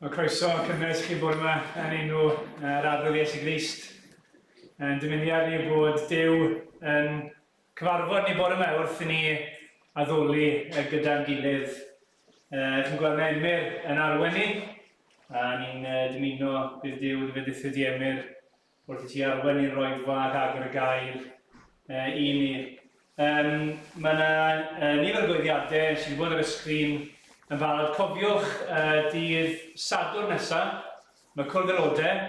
Mae croeso cynnes chi bore yma yn enw yr Arglwydd Iesu Grist. Yn dymuniad ni bod Duw yn cyfarfod ni bore yma wrth i ni addoli gyda'n gilydd. Chi'n gweld mae Emyr yn arwain ni, a ni'n dymuno bydd Duw dy fendithio di Emyr wrth i ti arwain ni'n roedfa ac agor y gair i ni. Um, mae yna nifer o gweithiadau sydd wedi bod ar y sgrin yn barod. Cofiwch uh, dydd Sadwrn nesaf, mae Cwrdd Aelodau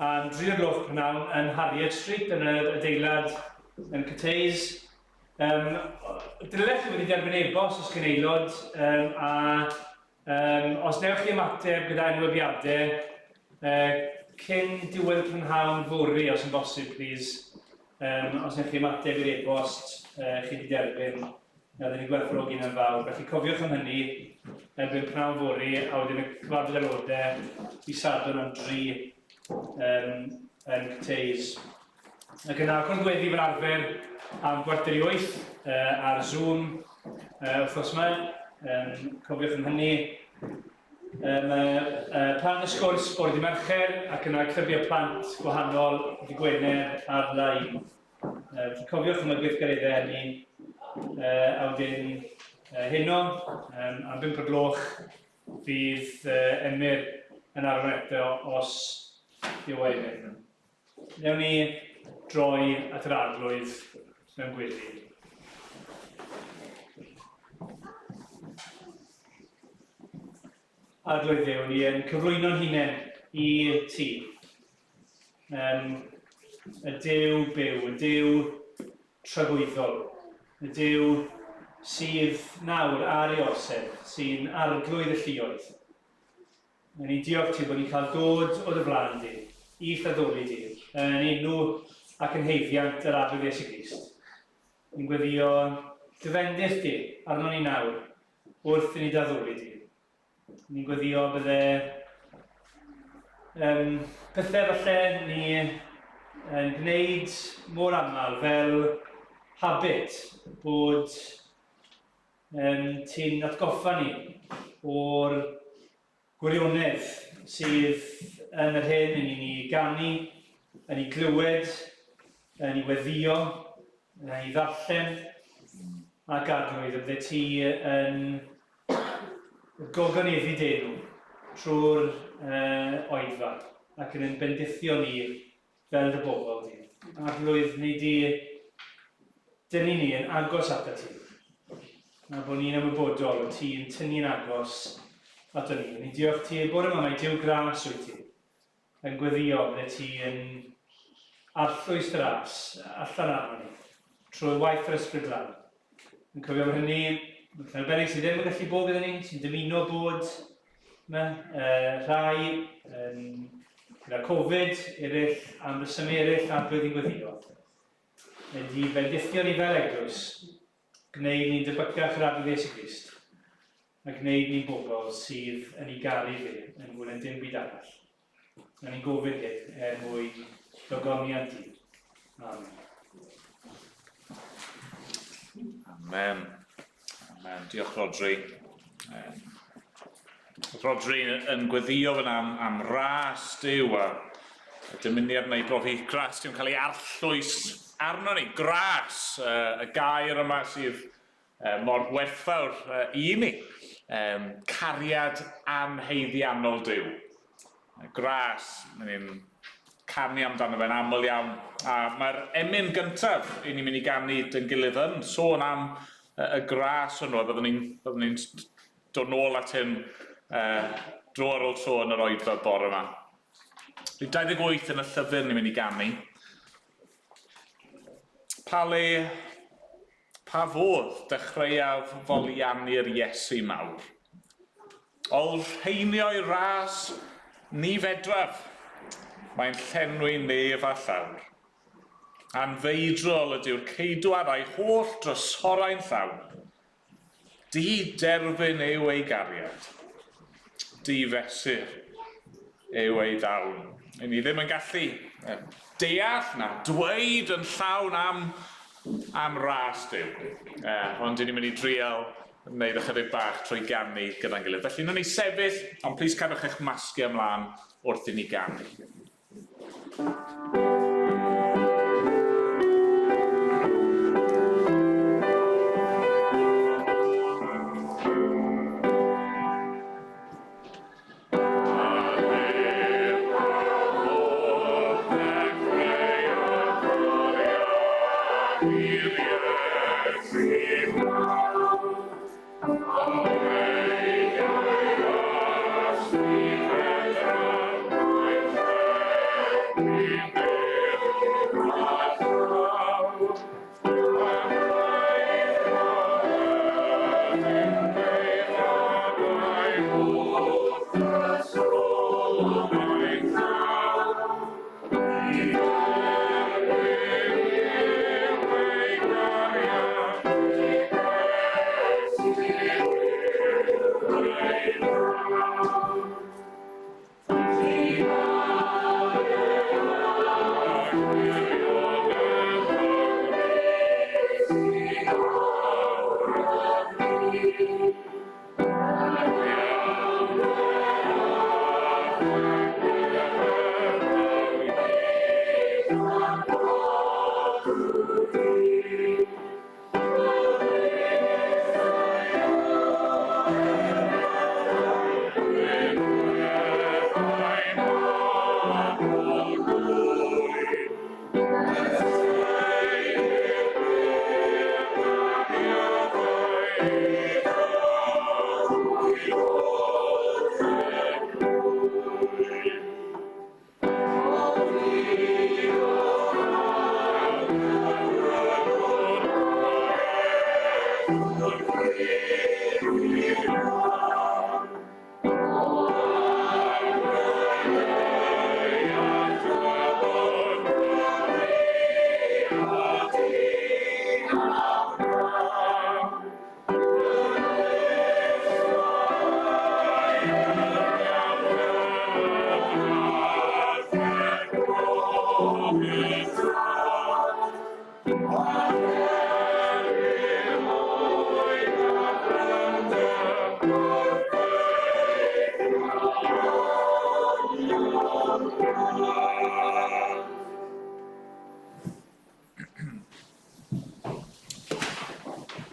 am 3 o'r gloch prynawn yn Harriet Street yn yr adeilad yn Cathays. Um, dylech chi wedi derbyn e-bost os chi'n aelod um, a Yym, os wnewch chi ymateb gyda enwebiadau uh, cyn diwedd y prynhawn fory, os yn bosib, plîs. Um, os wnewch chi ymateb i'r e-bost uh, chi wedi derbyn, na ddyn ni'n gwerthfawrogi hynny'n fawr. Felly cofiwch am hynny erbyn prynhawn fory, a wedyn y cyfarfod aelodau i Sadwrn am dri um, yn Cathays. Ac yna, cwrdd gweddi fel arfer am 7:45 uh, ar Zoom uh, wythnos yma. Um, cofiwch am hynny. Um, uh, plant y sgwrs bore di Mercher ac yna clybiau plant gwahanol di Gwener ar-lein. Uh, cofiwch am y gweithgareddau hynny. Uh, a wedyn uh, heno, um, am 5 o'r gloch, fydd uh, Emyr yn arwain eto os yw ei fynd. Wnewn ni droi at yr Arglwydd mewn gweddi. Arglwydd Dduw, ni yn cyflwyno'n hunain i ti. Um, y Duw byw, y Duw tragwyddol, y Duw sydd nawr ar ei orsedd, sy'n arglwydd y lluoedd. Ry'n ni'n diolch ti bod ni'n cael dod o dy flaen di, i'th addoli di, yn enw ac yn haeddiant yr Arglwydd Iesu Grist. Ni'n gweddio dy fendith di arnon ni nawr wrth i ni d'addoli di. Ni'n gweddio bydde um, pethau falle ni yn gwneud mor aml fel habit bod um, ti'n atgoffa ni o'r gwirionedd sydd yn yr hyn yn ni ganu, yn ei glywed, yn ei weddio, yn ei ddarllen, ac arglwydd, y bydde ti yn gogoneddu denw trwy'r uh, oedfa ac yn ein bendithio ni fel dy bobl di. Arglwydd, wnei di dynnu ni yn agos atat ti, a bod ni'n ymwybodol o ti'n tynnu'n agos ato ni. Ni'n diolch ti bore yma mai Duw gras wyt ti, yn gweddio bydde ti yn arllwys dy ras allan arno ni, trwy waith yr Ysbryd Glân. Yn cofio am hynny, yn arbennig sydd ddim yn gallu bod gyda ni, sy'n dymuno bod yma, uh, rhai um, gyda Covid, eraill am resymau eraill a'r blwyddyn gweddio. Ydy bendithio ni fel eglwys, gwneud ni'n debycach yr Arglwydd Iesu Grist, a gwneud ni'n bobl sydd yn ei garu fe yn fwy na dim byd arall. A ni'n gofyn hyn er mwyn dogoniant di. Amen. Amen. Amen. Diolch Rodri. Um, Rodri yn gweddio fyna am, am ras Duw a y dymuniad yna i brofi gras Duw'n cael ei arllwys arno ni. Gras, uh, y gair yma sydd uh, mor werthfawr uh, i ni. Um, cariad anheiddiannol Duw. Gras, mae ni'n canu amdano fe'n aml iawn. A mae'r emyn gyntaf i ni'n mynd i ganu dyn gilydd yn sôn am y gras hwnnw, a byddwn ni'n byddwn ni dod nôl at hyn uh, dro ar ôl tro yn yr oedfa bore yma. Rhif 28 yn y llyfr ni'n mynd i ganu. Pa le, pa fodd dechreuaf foliannu'r Iesu mawr? Olrheinio'i ras ni fedraf, mae'n llenwi nef a llawr. Anfeidrol ydyw'r ceidwad a'i holl drysorau'n llawn. Di-derfyn yw ei gariad. Di-fesur yw ei ddawn. Yn ni ddim yn gallu deall na dweud yn llawn am, am ras Duw. Eh, ond dyn ni'n mynd i drial wneud ychydig bach trwy ganu gyda'n gilydd. Felly, wnawn ni sefyll, ond plis cadwch eich masgiau ymlaen wrth i ni ganu.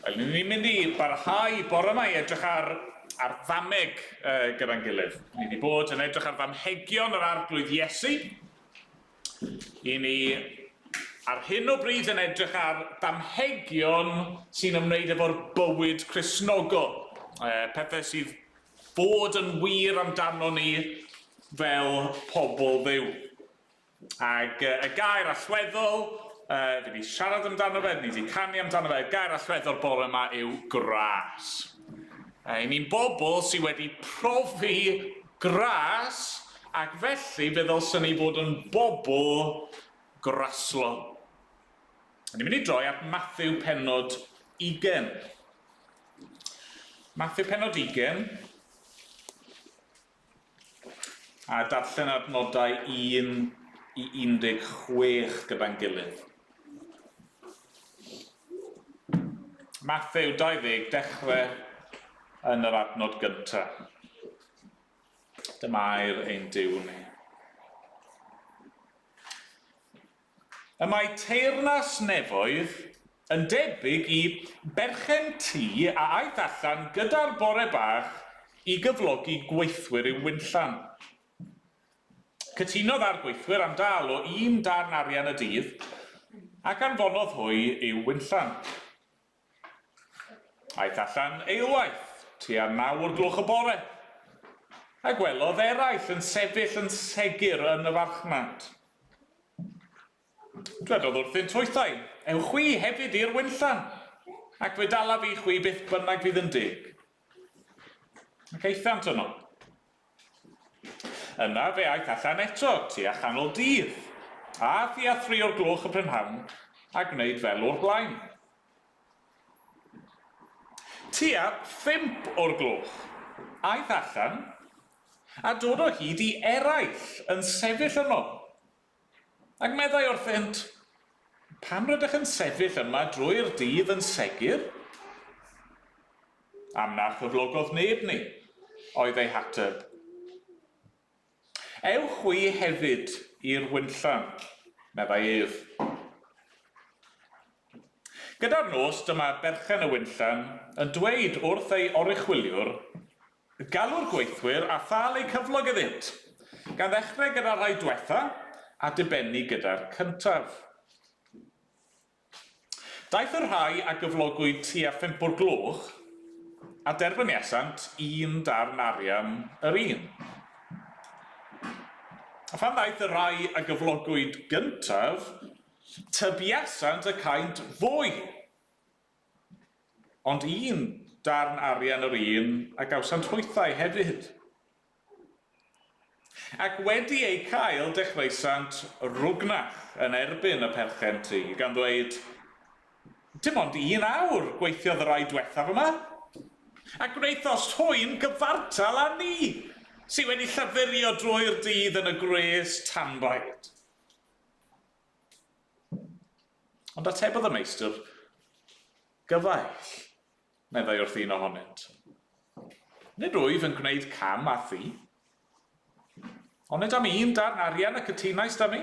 Wel, ni'n mynd i barhau bore yma i edrych ar, ar ddameg uh, gyda'n gilydd. Ni wedi bod yn edrych ar ddamhegion yr arglwydd Iesu. I ni ar hyn o bryd yn edrych ar damhegion sy'n ymwneud efo'r bywyd Cristnogol. E, pethau sydd bod yn wir amdano ni fel pobl ddiw. Ac y gair allweddol, uh, fi wedi siarad amdano fe, ni wedi canu amdano fe, y gair allweddol bore yma yw gras. I ni'n bobl sydd wedi profi gras, ac felly fe ddylswn ni fod yn bobl graslon. Ni'n mynd i droi at Matthew penod 20. Matthew penod 20, a darllen adnodau 1 i 16 gyda'n gilydd. Matthew 20, dechrau yn yr adnod gyntaf. Dyma air ein Duw ni. Y mae teyrnas nefoedd yn debyg i berchen tŷ a aeth allan gyda'r bore bach i gyflogi gweithwyr i'w winllan. Cytunodd â'r gweithwyr am dâl o un darn arian y dydd, ac anfonodd hwy i'w winllan. Aeth allan eilwaith, tua naw o'r gloch y bore, a gwelodd eraill yn sefyll yn segur yn y farchnad. Dwedodd wrthynt hwythau, Ewch chwi hefyd i'r winllan, ac fe dalaf i chwi beth bynnag fydd yn deg. Ac aethant yno. Yna fe aeth allan eto, tua chanol dydd, a thua thri o'r gloch y prynhawn, a gwneud fel o'r blaen. Tua phump o'r gloch, aeth allan, a dod o hyd i eraill yn sefyll yno. Ac meddai wrthynt, Pam rydych yn sefyll yma drwy'r dydd yn segur? Am na chyflogodd neb ni, oedd ei hateb. Ewch chwi hefyd i'r winllan, meddai ef. Gyda'r nos dyma berchen y winllan yn dweud wrth ei oruchwyliwr, Galw'r gweithwyr a thâl eu cyflog iddynt, gan ddechrau gyda'r rhai dwetha a dibennu gyda'r cyntaf. Daeth y rhai a gyflogwyd tua phump o'r gloch, a derbyniasant un darn arian yr un. A phan ddaeth y rhai a gyflogwyd gyntaf, tybiasant y caent fwy. Ond un darn arian yr un a gawsant hwythau hefyd. Ac wedi eu cael, dechreuasant rwgnach yn erbyn y perchen tŷ, gan ddweud, Dim ond un awr gweithiodd y rhai dwethaf yma, a gwnaethost hwy'n gyfartal â ni, sy wedi llafurio drwy'r dydd yn y gwres tanbaid. Ond atebodd y meistr, Gyfaill, meddai wrth un ohonynt, nid wyf yn gwneud cam â thi. Onid am un darn arian y cytunaist â mi?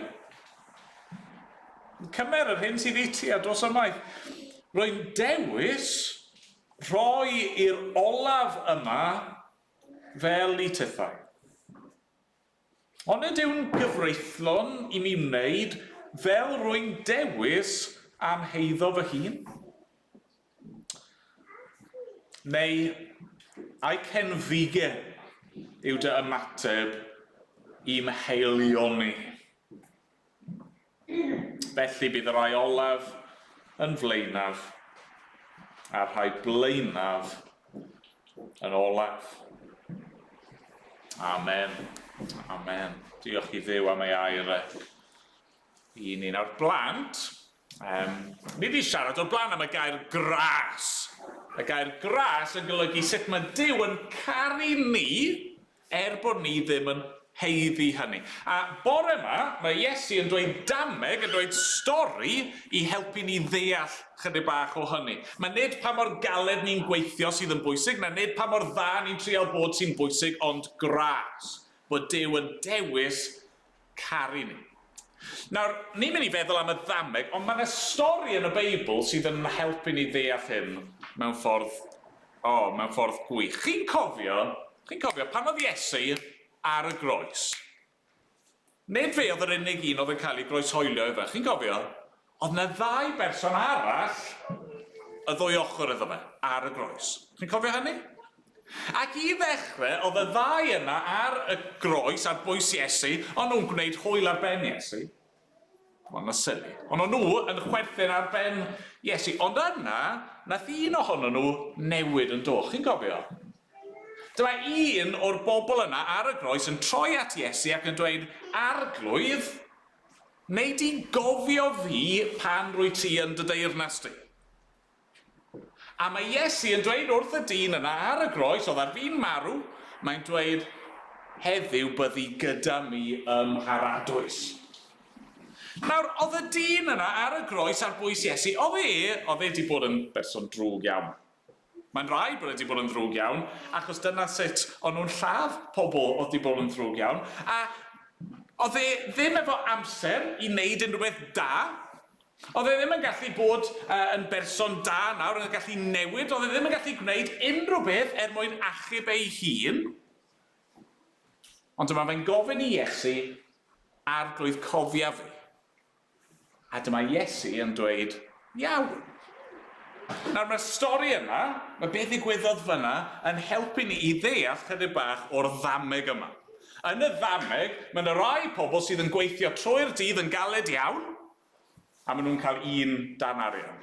Cymer yr hyn sydd i ti a dos ymaith. Rwy'n dewis rhoi i'r olaf yma fel i tithau. Onid yw'n gyfreithlon i mi wneud fel rwy'n dewis am heiddo fy hun? Neu ai cenfigen yw dy ymateb i'm haelioni? Felly bydd y rhai olaf yn flaenaf, a'r rhai blaenaf yn olaf. Amen. Amen. Diolch i Dduw am ei air e. I ni nawr blant, um, ni wedi siarad o'r blaen am y gair gras. Y gair gras yn golygu sut mae Duw yn caru ni Er bod ni ddim yn haeddu hynny. A bore 'ma, mae Iesu yn dweud dameg, yn dweud stori i helpu ni ddeall chydig bach o hynny. Mae nid pa mor galed ni'n gweithio sydd yn bwysig, na nid pa mor dda ni'n trial bod sy'n bwysig, ond gras, bod Duw yn dewis caru ni. Nawr, ni'n mynd i feddwl am y ddameg, ond mae yna stori yn y Beibl sydd yn helpu ni ddeall hyn mewn ffordd, o, oh, mewn ffordd gwych. Chi'n cofio, chi'n cofio, pan oedd Iesu ar y groes, nid fe oedd yr unig un oedd yn cael ei groeshoelio efe, chi'n cofio? Oedd yna ddau berson arall y ddwy ochr iddo fe, ar y groes. Chi'n cofio hynny? Ac i ddechrau, oedd y ddau yna ar y groes, ar bwys Iesu, o'n nhw'n gwneud hwyl ar ben Iesu. Wel, na sili. Ond o'n nhw yn chwerthin ar ben Iesu. Ond yna, nath un ohonyn nhw newid yn do. Chi'n cofio? Dyma un o'r bobl yna ar y groes yn troi at Iesu ac yn dweud, Arglwydd, Wnei di gofio fi pan rwyt ti yn dy deyrnas di? A mae Iesu yn dweud wrth y dyn yna ar y groes, oedd ar fin marw, mae'n dweud, heddiw byddi gyda mi ym Mharadwys. Nawr, oedd y dyn yna ar y groes ar bwys Iesu, oedd e, oedd e wedi bod yn berson drwg iawn. Mae'n rhaid bod e wedi bod yn ddrwg iawn, achos dyna sut o'n nhw'n lladd pobl oedd wedi bod yn ddrwg iawn. A oedd e ddim efo amser i wneud unrhyw beth da. Oedd e ddim yn gallu bod uh, yn berson da nawr, yn gallu newid. Oedd e ddim yn gallu gwneud unrhyw beth er mwyn achub ei hun. Ond dyma fe'n gofyn i Iesu, Arglwydd, cofia fi. A dyma Iesu yn dweud, Iawn. Nawr mae'r stori yma, mae beth ddigwyddodd fyna, yn helpu ni i ddeall chydig bach o'r ddameg yma. Yn y ddameg, mae yna rai pobl sydd yn gweithio trwy'r dydd yn galed iawn, a maen nhw'n cael un darn arian.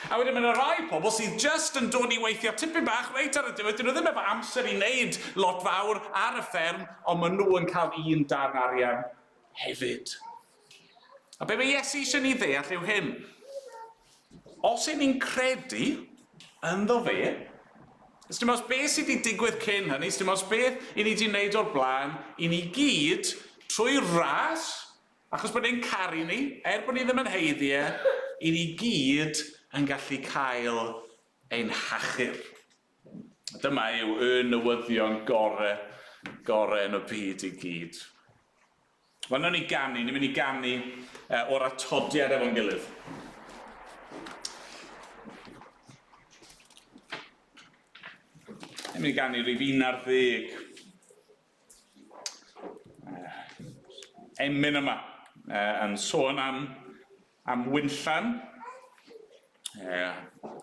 A wedyn mae yna rai pobl sydd jyst yn dod i weithio tipyn bach reit ar y diwedd, dyn nhw ddim efo amser i wneud lot fawr ar y fferm, ond maen nhw yn cael un darn arian hefyd. A be mae Iesu eisiau ni ddeall yw hyn. Os y'n ni'n credu ynddo fe, dim ots beth sydd wedi digwydd cyn hynny, dim ots beth i ni wedi wneud o'r blaen, i ni gyd, trwy ras, achos bod e'n caru ni, er bod ni ddim yn haeddu e, i ni gyd yn gallu cael ein hachub. Dyma yw y newyddion gore, gore yn y byd i gyd. Wel, nawn ni ganu, ni'n mynd i ganu o'r atodiad efo'n gilydd. Ni'n mynd i ganu rhif 11. Emyn yma yn sôn am, am winllan.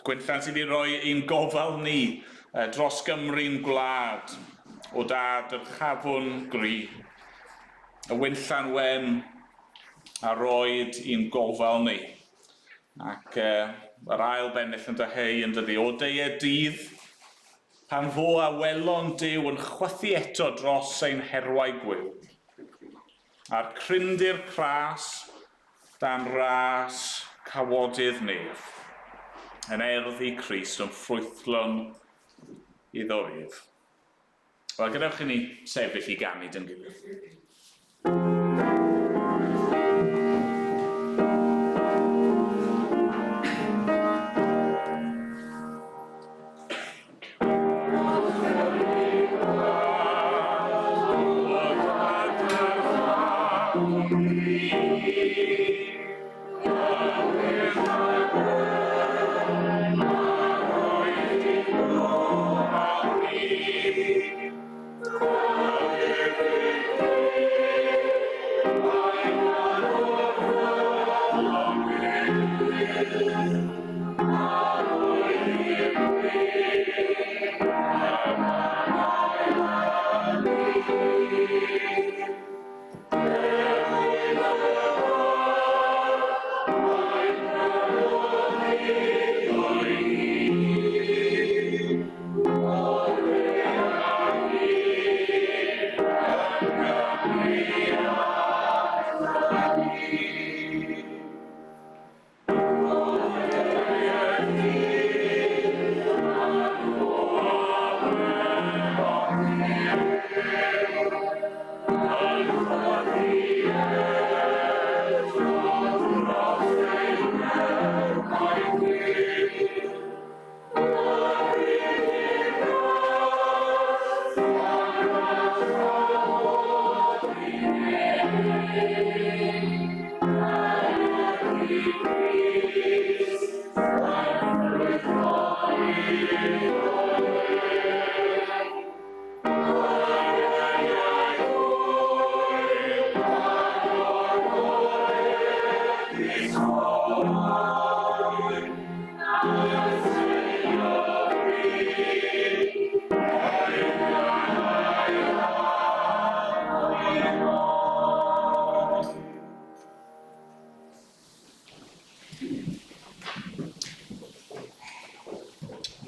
Gwynllan sydd wedi rhoi ein gofal ni dros Gymru'n gwlad o da dyrchafwn gri. Y winllan wen a roed i'n gofal ni. Ac yr ail bennill yn dyheu yn dydi, o deie dydd, pan fo a welon Duw yn chwythu eto dros ein herwau gwiw, a'r crindir cras dan ras cawodydd nef, yn erddi Crist yn ffrwythlon iddo ef. Wel, gadewch i ni sefyll i ganu dyn gilydd.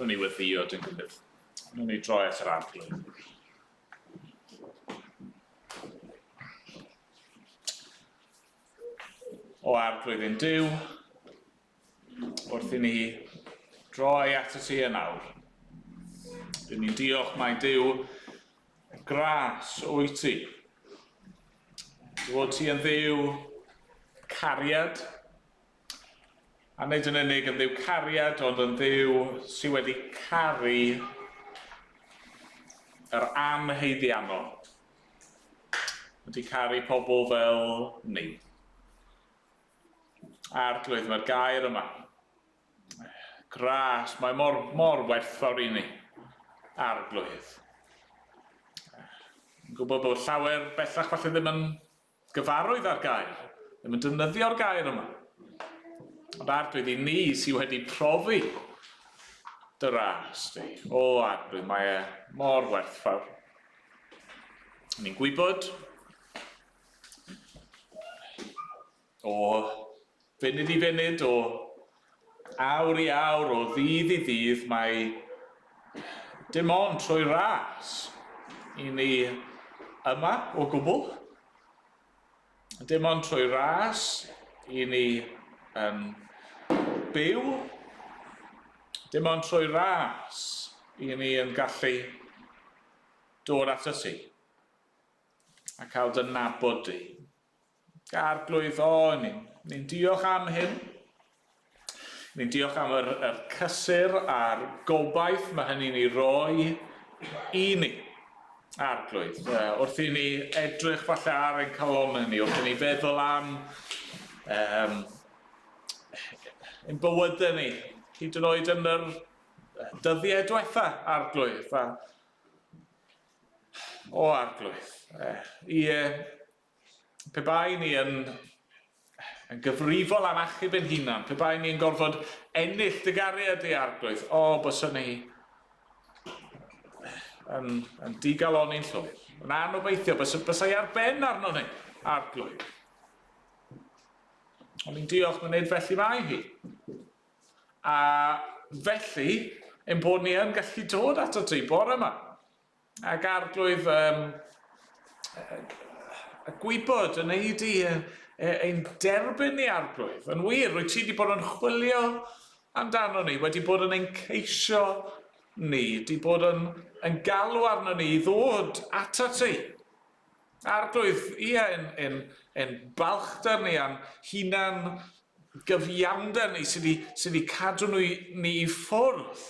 Nw'n ni weddïo dyn gilydd. Nw'n ni droi at yr arglwydd. O arglwydd ein Duw, wrth i ni droi at y ti yn awr. Dyn ni'n diolch mai Duw gras wyt ti. Dy fod ti yn Dduw cariad, a nid yn unig yn Dduw cariad, ond yn Dduw sydd wedi caru yr anhaeddiannol. Wedi caru pobl fel ni. Arglwydd, mae'r gair yma. Gras, mae mor, mor werthfawr i ni. Arglwydd. Yn gwybod bod llawer bellach falle ddim yn gyfarwydd â'r gair, ddim yn defnyddio'r gair yma. Ond arglwydd i ni sydd wedi profi dy ras di. O arglwydd, mae e mor werthfawr. Ni'n gwybod O funud i funud, o awr i awr, o ddydd i ddydd, mae dim ond trwy ras i ni yma o gwbl. Dim ond trwy ras i ni yn byw. Dim ond trwy ras i ni yn gallu dod at y ti a cael dy nabod di. Arglwydd, o, ni'n ni diolch am hyn. Ni'n diolch am yr, yr cysur a'r gobaith mae hynny'n ei roi i ni. Arglwydd, wrth i ni edrych falle ar ein calonnau ni, wrth i ni feddwl am um, ein bywydau ni, hyd yn oed yn yr dyddiau diwetha, Arglwydd. A, o Arglwydd, ie, pe bai ni yn, yn gyfrifol am achub ein hunan, pe bai ni yn gorfod ennill dy gariad di Arglwydd, o, byswn ni yn, yn digaloni'n llwyr. Yn anobeithio, bys, bysai ar ben arno ni, Arglwydd. Ond ni'n diolch mae'n nid felly mae hi. A felly, ein bod ni yn gallu dod ato ti bore yma. Ac Arglwydd, um, a gwybod yn ei di ein derbyn ni Arglwydd. Yn wir, rwy ti wedi bod yn chwilio amdano ni, wedi bod yn ein ceisio ni, wedi bod yn, yn galw arno ni i ddod ato ti. Arglwydd, ie, ein, ein, ein balchder ni a'n hunan gyfiawnder ni sydd wedi, sydd wedi cadw ni, ni i ffwrdd.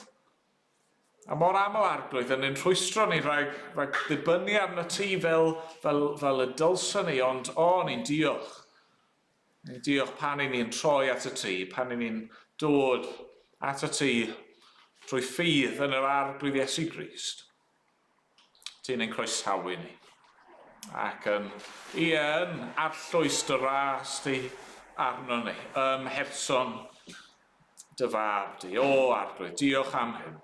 A mor aml, Arglwydd, yn ein rhwystro ni rhag, rhag ddibynnu arno ti fel, fel, fel y dylswn ni, ond o, ni'n diolch. Ni'n diolch pan i ni'n troi at y ti, pan i ni'n dod at y ti trwy ffydd yn yr Arglwydd Iesu Grist. Ti'n ein croesawu ni. Ac yn, ie, yn arllwys dy ras di arno ni, ym mherson dy fab di. O, Arglwydd, diolch am hyn.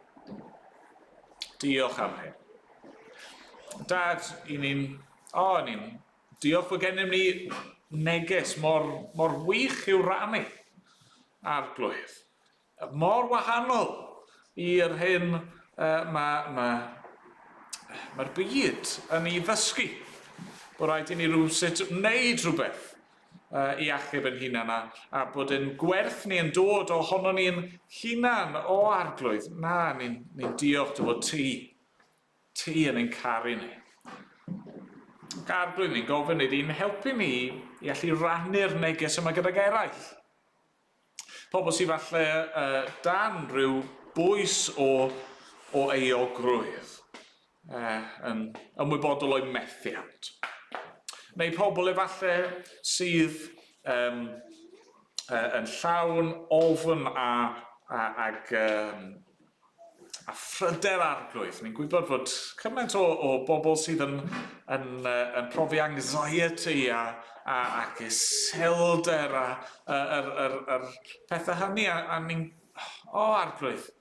Diolch am hyn. Dad, i ni'n... O, ni'n... Diolch fod gennym ni neges mor, mor wych i'w rannu, Arglwydd. Mor wahanol i'r hyn uh, mae ma, mae'r byd yn ei ddysgu. Bod rhaid i ni rhywsut wneud rhywbeth uh, i achub yn hunan a, a bod yn gwerth ni yn dod ohono ni'n hunan o Arglwydd. Na, ni'n ni diolch dy fod ti, ti yn ein caru ni. Ac Arglwydd, ni'n gofyn i di'n helpu ni i allu rannu'r neges yma gydag eraill. Pobl sydd falle uh, dan rhyw bwys o, o euogrwydd, uh, yn ymwybodol o'i methiant. Neu pobl efallai sydd um, uh, yn llawn ofn a, a, ag um, a phryder Arglwydd. Ni'n gwybod fod cymaint o, o bobl sydd yn, yn, yn profi anxiety a, a, ac iselder a yr, yr, yr pethau hynny a, a ni'n... O, Arglwydd,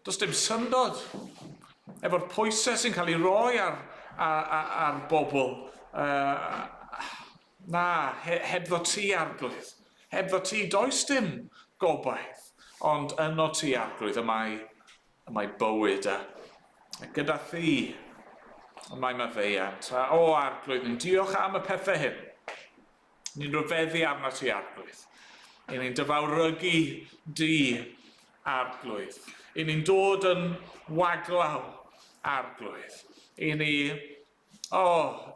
does dim syndod efo'r pwysau sy'n cael ei roi ar, ar, ar, ar bobl. Uh, na, he, hebddo ti, Arglwydd. Hebddo ti, does dim gobaith. Ond yno ti, Arglwydd, y mae, y mae bywyd, a, a gyda thi y mae maddeuant. A, o, Arglwydd, ni'n diolch am y pethau hyn. Ni'n rhyfeddu arno ti, Arglwydd. I ni'n dyfawrygu di, Arglwydd. I ni'n dod yn waglaw, Arglwydd. I ni O! Oh,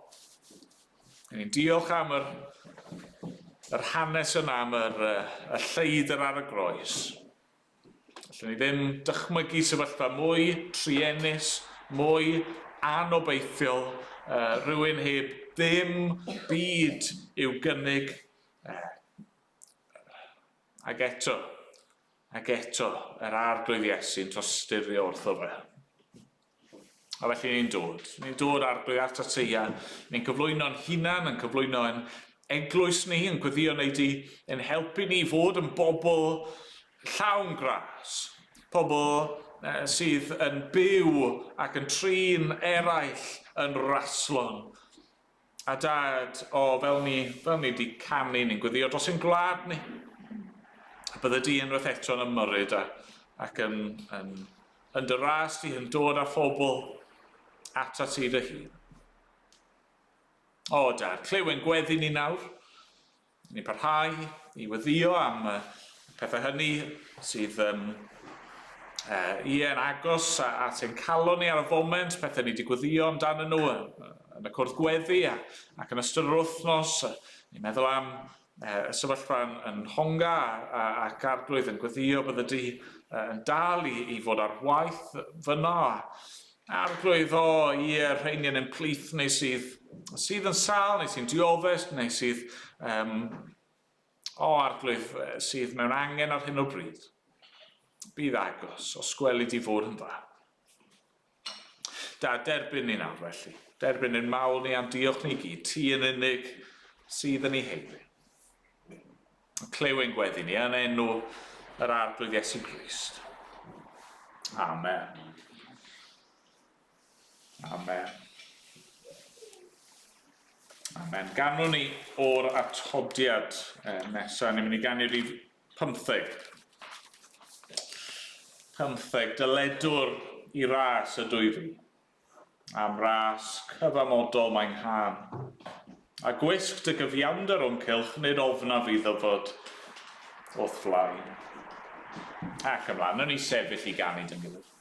ni'n diolch am yr, yr hanes yna, am yr, y lleidr ar y groes. Allwn ni ddim dychmygu sefyllfa mwy truenus, mwy anobeithiol, uh, rhywun heb ddim byd i'w gynnig. Uh, ac eto, ac eto, yr Arglwydd Iesu'n tosturio wrtho fe. A felly ni'n dod. Ni'n dod Arglwydd atat ti a ni'n cyflwyno'n hunan, yn cyflwyno yn eglwys ni, yn gweddio neu di yn helpu ni fod yn bobl llawn gras. Pobl eh, sydd yn byw ac yn trin eraill yn raslon. A dad, o, fel ni, fel ni wedi canu, ni'n gweddio dros ein gwlad ni. A bydde di unwaith eto yn ymyrryd a, ac yn, yn, yn dy ras di yn dod â phobl atat ti dy hun. O, dad, clyw ein gweddi ni nawr. Ni'n parhau i weddïo am y pethau hynny sydd um, uh, ie, yn agos at ein calon ni ar y foment, pethau ni wedi gweddio amdanyn nhw yn y cwrdd gweddi a, ac yn ystod yr wythnos. Ni'n meddwl am y sefyllfa yn, yn Nhonga ac Arglwydd yn gweddio bydde di yn dal i, i fod ar waith fyno. Arglwydd, o, ie, rheini yn ein plith ni sydd, sydd yn sâl, neu sy'n dioddef, neu sydd, um, o, Arglwydd, sydd mewn angen ar hyn o bryd. Bydd agos, os gweli di fod yn dda. Da, derbyn ni nawr felly. Derbyn ein mawl ni a'n diolch ni gyd, ti yn unig sydd yn ei heiddi. Clyw ein gweddi ni yn enw yr Arglwydd Iesu Grist. Amen. Amen. Amen. Ganwn ni o'r atodiad nesaf. Ni'n mynd i ganu rhif 15. 15. Dyledwr i ras y dwyfi. Am ras cyfamodol mae'n nghân. A gwisg dy gyfiawnder o'm cylch, nid ofna fi ddyfod o'th flaen. Ac ymlaen, nawn ni sefyll i ganu dy'n gilydd.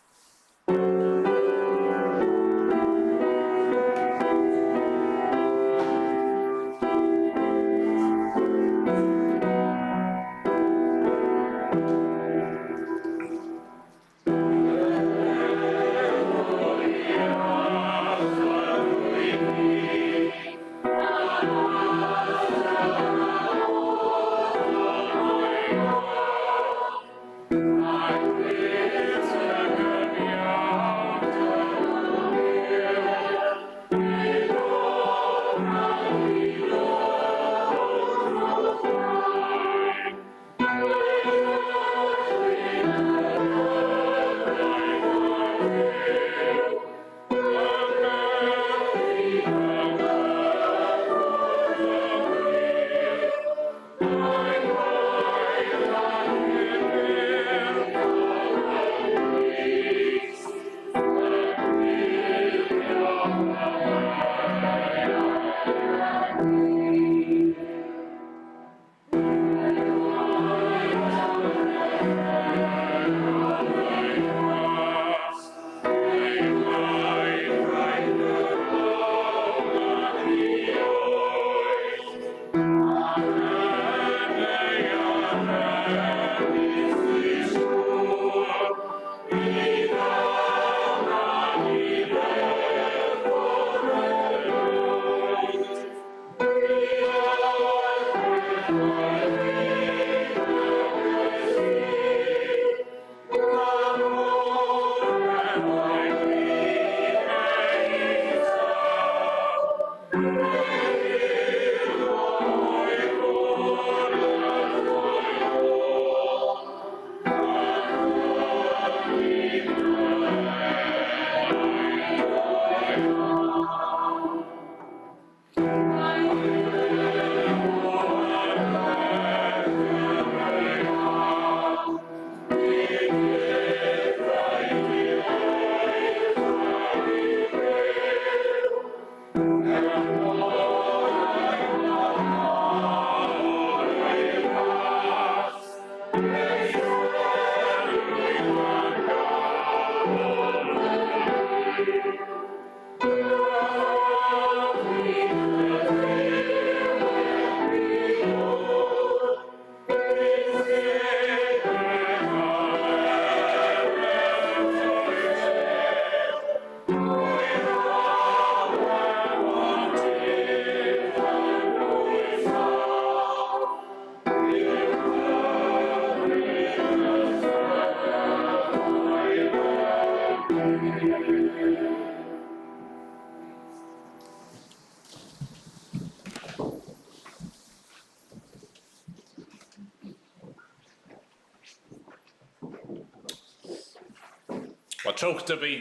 Wel, trowch dy fi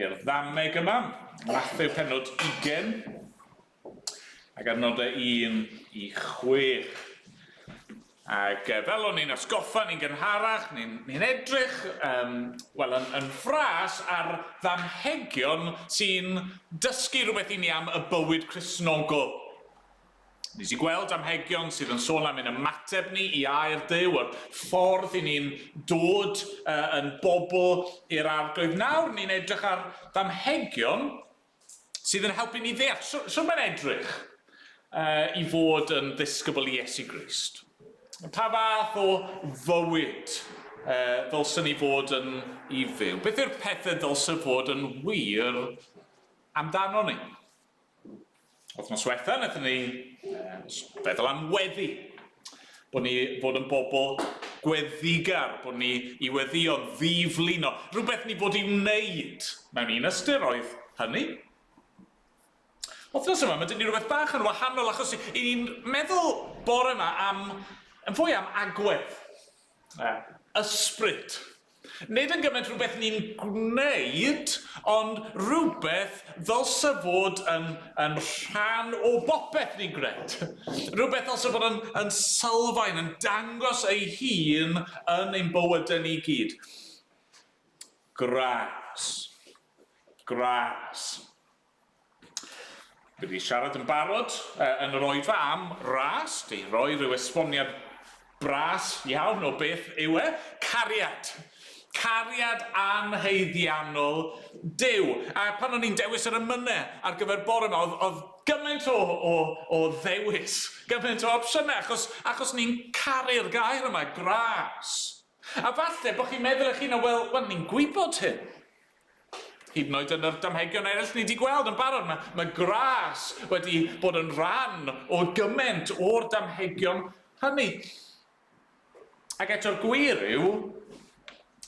i'r ddameg yma, Matthew penod 20, ac adnodau 1 i 6. Ac fel o'n i'n atgoffa ni'n gynharach, ni'n ni edrych um, wel, yn, yn ffras ar ddamhegion sy'n dysgu rhywbeth i ni am y bywyd Cristnogol. Nes i gweld damhegion sydd yn sôn am ein ymateb ni i air Duw, yr ffordd i ni'n dod uh, yn bobl i'r arglwydd. Nawr ni'n edrych ar ddamhegion sydd yn helpu ni ddeall. Sut mae'n edrych? i fod yn ddisgybl i Iesu Grist? Pa fath o fywyd ddylsen ni fod yn i fyw? Beth yw'r pethau ddylse fod yn wir amdano ni? Wythnos diwetha, wnaethon ni feddwl am weddi. Bod ni fod yn bobl gweddigar, bod ni i weddïo'n ddiflino. Rhywbeth ni fod i wneud mewn un ystyr oedd hynny. Wythnos yma, mae dyn ni rhywbeth bach yn wahanol achos i ni'n meddwl bore yma am, yn fwy am agwedd, ysbryd. Nid yn gymaint rhywbeth ni'n gwneud, ond rhywbeth ddylse fod yn, yn rhan o bopeth ni'n gwneud. Rhywbeth ddylse fod yn, yn sylfaen, yn dangos ei hun yn ein bywydau ni gyd. Gras. Gras. Fi wedi siarad yn barod yn yr oedfa am ras, di roi rhyw esboniad bras iawn o beth yw e. Cariad. Cariad anhaeddiannol Duw. A pan o'n i'n dewis yr emynau ar gyfer bore yma, oedd, oedd gymaint o, o, o ddewis, gymaint o opsiynau, achos, achos ni'n caru'r gair yma, gras. A falle bod chi'n meddwl eich hunan, wel, wel ni'n gwybod hyn. Hyd yn oed yn yr damhegion eraill ni wedi gweld yn barod, mae, mae gras wedi bod yn rhan o gymaint o'r damhegion hynny. Ac eto'r gwir yw,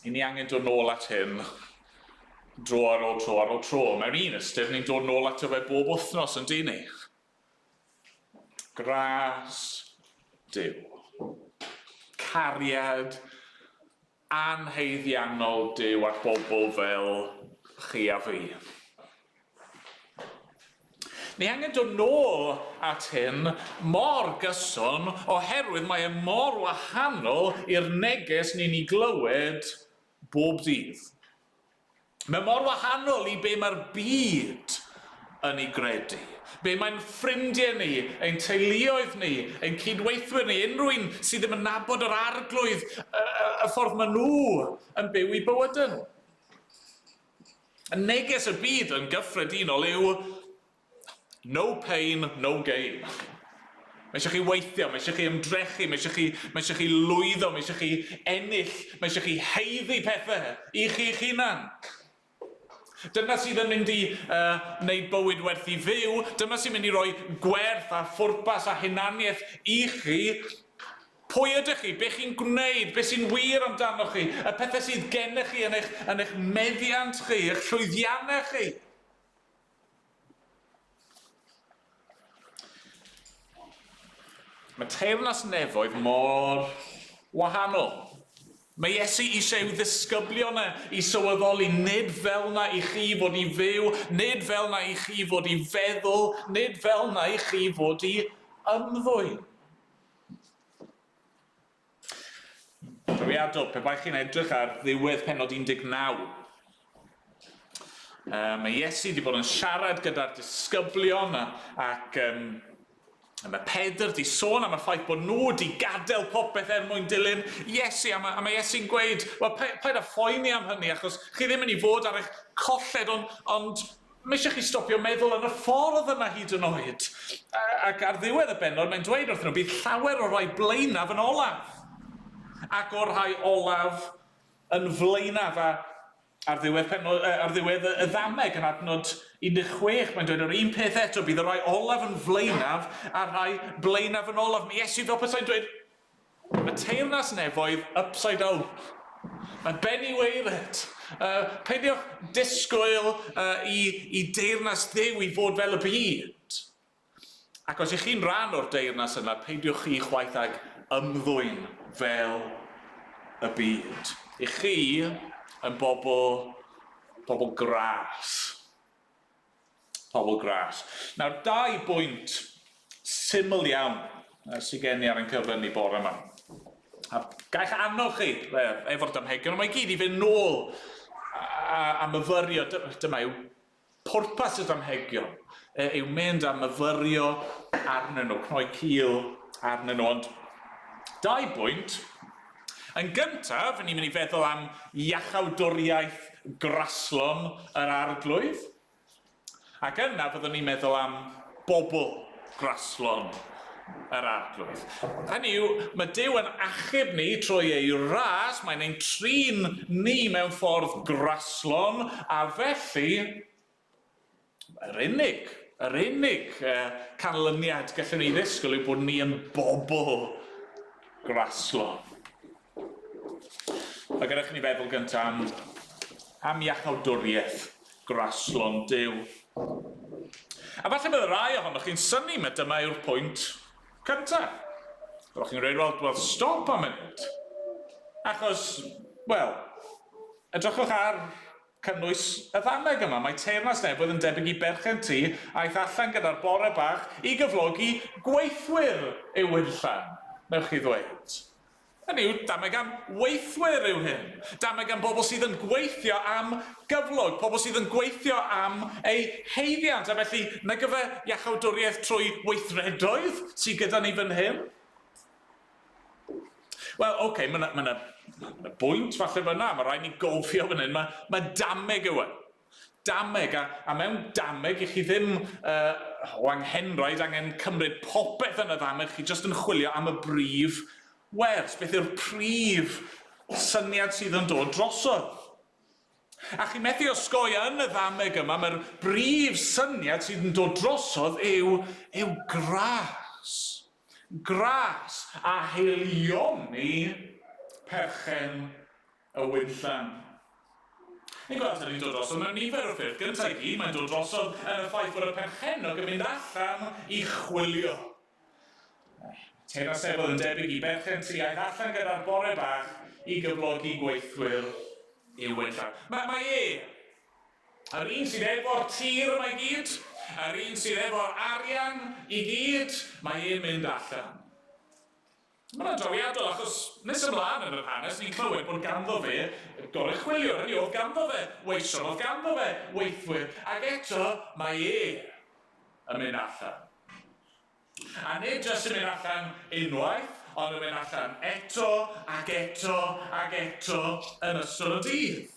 i ni angen dod nôl at hyn dro ar ôl tro ar ôl tro. Mewn un ystyr, ni'n dod nôl ato fe bob wythnos yn dyn ni. Gras Duw. Cariad anhaeddiannol Duw at bobl fel chi a fi. Ni angen dod nôl at hyn mor gyson oherwydd mae e mor wahanol i'r neges ni'n ei glywed bob dydd. Mae mor wahanol i be mae'r byd yn ei gredu. Be mae'n ffrindiau ni, ein teuluoedd ni, ein cydweithwyr ni, unrhyw un sydd ddim yn nabod yr Arglwydd, y, y, y ffordd maen nhw yn byw eu bywydau nhw. Y neges y byd yn gyffredinol yw No pain, no gain. Mae eisiau chi weithio, mae eisiau chi ymdrechu, mae eisiau chi, mae eisiau chi lwyddo, mae eisiau chi ennill, mae eisiau chi haeddu pethau i chi'ch hunan. Dyna sydd yn mynd i uh, wneud bywyd werth i fyw, dyma sy'n mynd i roi gwerth a phwrpas a hunaniaeth i chi. Pwy ydych chi? Be chi'n gwneud? Be sy'n wir amdanoch chi? Y pethau sydd gennych chi yn eich, yn eich meddiant chi, eich llwyddiannau chi. Mae teyrnas nefoedd mor wahanol. Mae Iesu eisiau i'w ddisgyblion e i sylweddoli nid fel na i chi fod i fyw, nid fel na i chi fod i feddwl, nid fel na i chi fod i ymddwyn. Profiadol, pe baech chi'n edrych ar ddiwedd pennod 19, mae Iesu wedi bod yn siarad gyda'r disgyblion a, ac um, mae Pedr wedi sôn am y ffaith bod nhw wedi gadael popeth er mwyn dilyn Iesu a mae, a mae Iesu'n gweud, wel paid â phoeni am hynny achos chi ddim yn ei fod ar eich colled ond, ond Mae eisiau chi stopio meddwl yn y ffordd yna hyd yn oed. Ac ar ddiwedd y bennod mae'n dweud wrthyn nhw, bydd llawer o'r rhai blaenaf yn olaf, ac o'r rhai olaf yn flaenaf. A ar ddiwedd, pennod, ar ddiwedd y ddameg yn adnod 16, mae'n dweud yr un peth eto, bydd y rhai olaf yn flaenaf a'r rhai blaenaf yn olaf. Mae Iesu fel petai'n dweud, Mae teyrnas nefoedd upside down. Mae ben i waered. Peidiwch disgwyl uh, i, i deyrnas Dduw i fod fel y byd. Ac os ych chi'n rhan o'r deyrnas yna, peidiwch chi chwaith ag ymddwyn fel y byd. I chi yn bobl, bobl gras. Pobl gras. Nawr, dau bwynt syml iawn sydd gen i ar ein cyfer ni bore yma. A gaich annog chi efo'r damhegion yma i gyd i fynd nôl a, a myfyrio. Dyma yw pwrpas y damhegion, yw mynd a myfyrio arnyn nhw, cnoi cil arnyn nhw. Ond dau bwynt. Yn gyntaf, ni'n mynd i feddwl am iachawdwriaeth graslon yr Arglwydd. Ac yna fyddwn ni'n meddwl am bobl. graslon yr Arglwydd. Hynny yw, mae Duw yn achub ni trwy ei ras, mae'n ein trin ni mewn ffordd graslon, a felly, yr unig, yr unig canlyniad gallwn ni ddisgwyl yw bod ni yn bobl graslon. A gadewch i ni feddwl gyntaf am, am iachawdwriaeth graslon Duw. A falle bydd rai ohonoch chi'n synnu mae dyma yw'r pwynt cyntaf. Byddwch chi'n dweud, wel, wel, stop am munud. Achos, wel, edrychwch ar cynnwys y ddameg yma. Mae teyrnas nefoedd yn debyg i berchen tŷ aeth allan gyda'r bore bach i gyflogi gweithwyr i'w winllan, wnewch chi ddweud. Hynny yw, dameg am weithwyr yw hyn. Dameg am bobl sydd yn gweithio am gyflog, pobl sydd yn gweithio am eu haeddiant, a felly nag yfe iachawdwriaeth trwy weithredoedd sydd gyda ni fan hyn? Wel, oce, okay, mae yna ma ma bwynt falle fyna, mae rhaid ni gofio fan hyn, mae, mae dameg yw e. Dameg, a, a mewn dameg i chi ddim o anghenraid angen cymryd popeth yn y ddameg, chi jyst yn chwilio am y brif wers, beth yw'r prif syniad sydd yn dod drosodd. A chi methu osgoi yn y ddameg yma, mae'r brif syniad sydd yn dod drosodd yw, yw gras. Gras a haelioni perchen y winllan. Ni'n gweld hynny'n dod drosodd mewn nifer o ffyrdd. Gyntaf i gyd, mae'n dod drosodd yn y ffaith bod y perchennog yn mynd allan i chwilio. Teyrnas Nefoedd yn debyg i berchen tŷ aeth allan gyda'r bore bach i gyflogi gweithwyr i'w winllan. Mae, mae e, yr un sydd efo'r tir yma i gyd, yr un sydd efo'r arian i gyd, mae e'n mynd allan. Mae hwnna'n drawiadol achos nes ymlaen yn yr hanes ni'n clywed bod ganddo fe goruchwyliwr, hynny yw oedd ganddo fe weision, oedd ganddo fe weithwyr, ac eto mae e yn mynd allan. A nid jyst yn mynd allan unwaith, ond yn mynd allan eto ac eto ac eto yn ystod y dydd.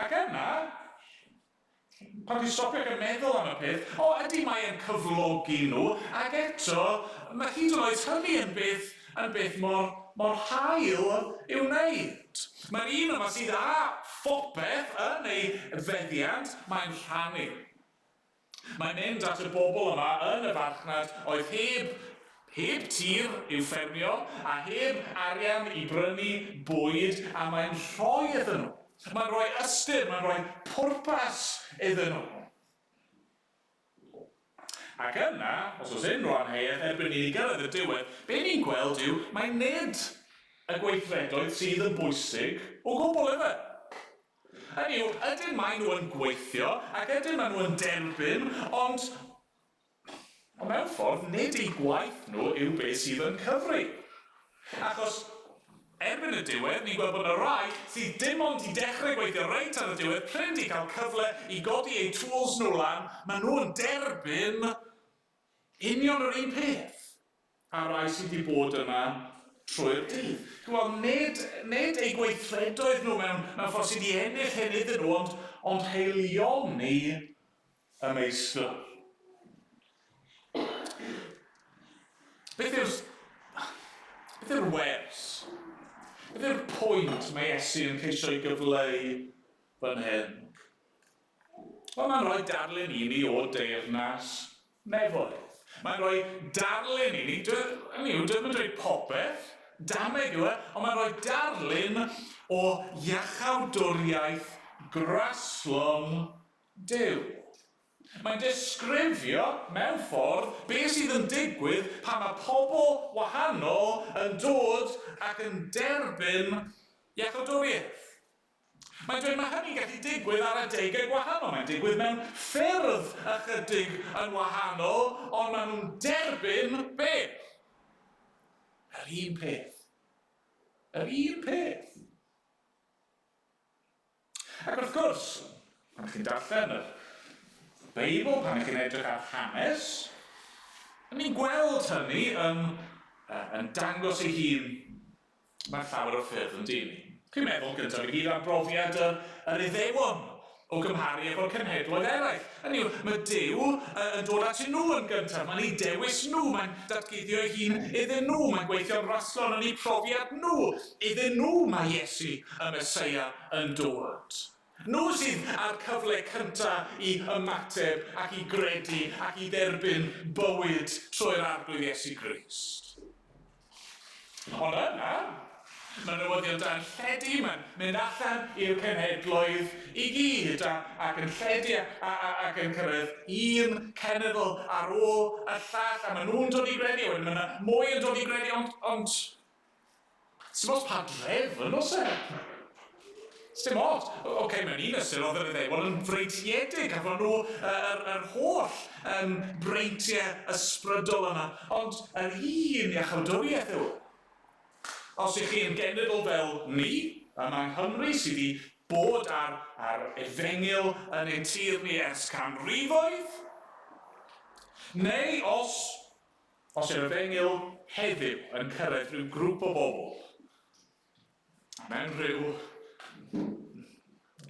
Ac yna, Pan ti'n stopio ac yn meddwl am y peth, o ydy mae e'n cyflogi nhw, ac eto mae hyd yn oed hynny yn beth, yn beth mor, mor hael i'w wneud. Mae'r un yma sydd â phopeth yn ei feddiant, mae'n rhannu. Mae'n mynd at y bobl yma yn y farchnad oedd heb, heb tir i'w ffermio a heb arian i brynu bwyd, a mae'n rhoi iddyn nhw. Mae'n rhoi ystyr, mae'n rhoi pwrpas iddyn nhw. Ac yna, os oes unrhyw amheuaeth erbyn i ni gyrraedd y diwedd, be ni'n gweld yw mai nid y gweithredoedd sydd yn bwysig o gwbl, ife? Hynny yw, ydyn maen nhw yn gweithio ac ydyn maen nhw yn derbyn, ond Ond mewn ffordd, nid eu gwaith nhw yw beth sydd yn cyfri. Achos erbyn y diwedd, ni'n gweld bod 'na rai sydd dim ond 'di dechrau gweithio reit ar y diwedd, prin 'di cael cyfle i godi eu tools nhw lan, maen nhw yn derbyn union yr un peth â'r rai sydd 'di bod yna trwy'r dydd. Chimod, nid, nid eu gweithredoedd nhw mewn, mewn ffordd sydd 'di ennill hyn iddyn nhw, ond, ond haelioni y meistr. Beth yw'r, beth yw'r wers? Beth yw'r pwynt mae Iesu yn ceisio ei gyfleu fan hyn? Wel, mae'n rhoi darlun i ni o deyrnas nefoedd. Mae'n rhoi darlun i ni, hynny yw, dyw e'm yn dweud popeth, dameg yw e, ond mae'n rhoi darlun o iachawdwriaeth graslon Duw. Mae'n disgrifio, mewn ffordd, be sydd yn digwydd pan mae pobl wahanol yn dod ac yn derbyn iachawdwriaeth. Mae'n dweud mae hynny'n gallu digwydd ar adegau gwahanol. Mae'n digwydd mewn ffyrdd ychydig yn wahanol, ond maen nhw'n derbyn beth? Yr un peth. Yr un peth. Ac wrth gwrs, pan chi'n darllen y Beibl, pan chi'n edrych ar hanes, ni'n gweld hynny yn, yn dangos ei hun mewn llawer o ffyrdd yn dyn ni. Chi'n meddwl gyntaf i gyd am brofiad yr, yr Iddewon. o gymharu efo'r cenhedloedd eraill. Hynny yw, mae Duw yn dod atyn nhw yn gyntaf, mae'n eu dewis nhw, mae'n datguddio ei hun iddyn nhw, mae'n gweithio'n raslon yn eu profiad nhw. Iddyn nhw mae Iesu, y Meseia, yn dod. Nhw sydd â'r cyfle cyntaf i ymateb ac i gredu ac i dderbyn bywyd trwy'r Arglwydd Iesu Grist. Ond yna, mae newyddion da'n lledu, mae'n mynd allan i'r cenhedloedd i gyd, a, ac yn lledu a, a, a, ac yn cyrraedd un cenedl ar ôl y llall, a maen nhw'n dod i gredu, a wedyn mae yna mwy yn dod i gredu, ond, ond Sim ots pa drefn, oes e? Sdim ots. Oce, okay, mewn un ystyr oedd yr Iddewon yn freintiedig, gafon nhw yr, yr holl um, breintiau ysbrydol yna, ond yr un iachawdwriaeth yw. E. Os ych chi'n genedl fel ni, yma yng Nghymru, sydd wedi bod ar, ar efengyl yn ein tir ni ers canrifoedd, neu os Os yw'r efengyl heddiw yn cyrraedd rhyw grŵp o bobl mewn rhyw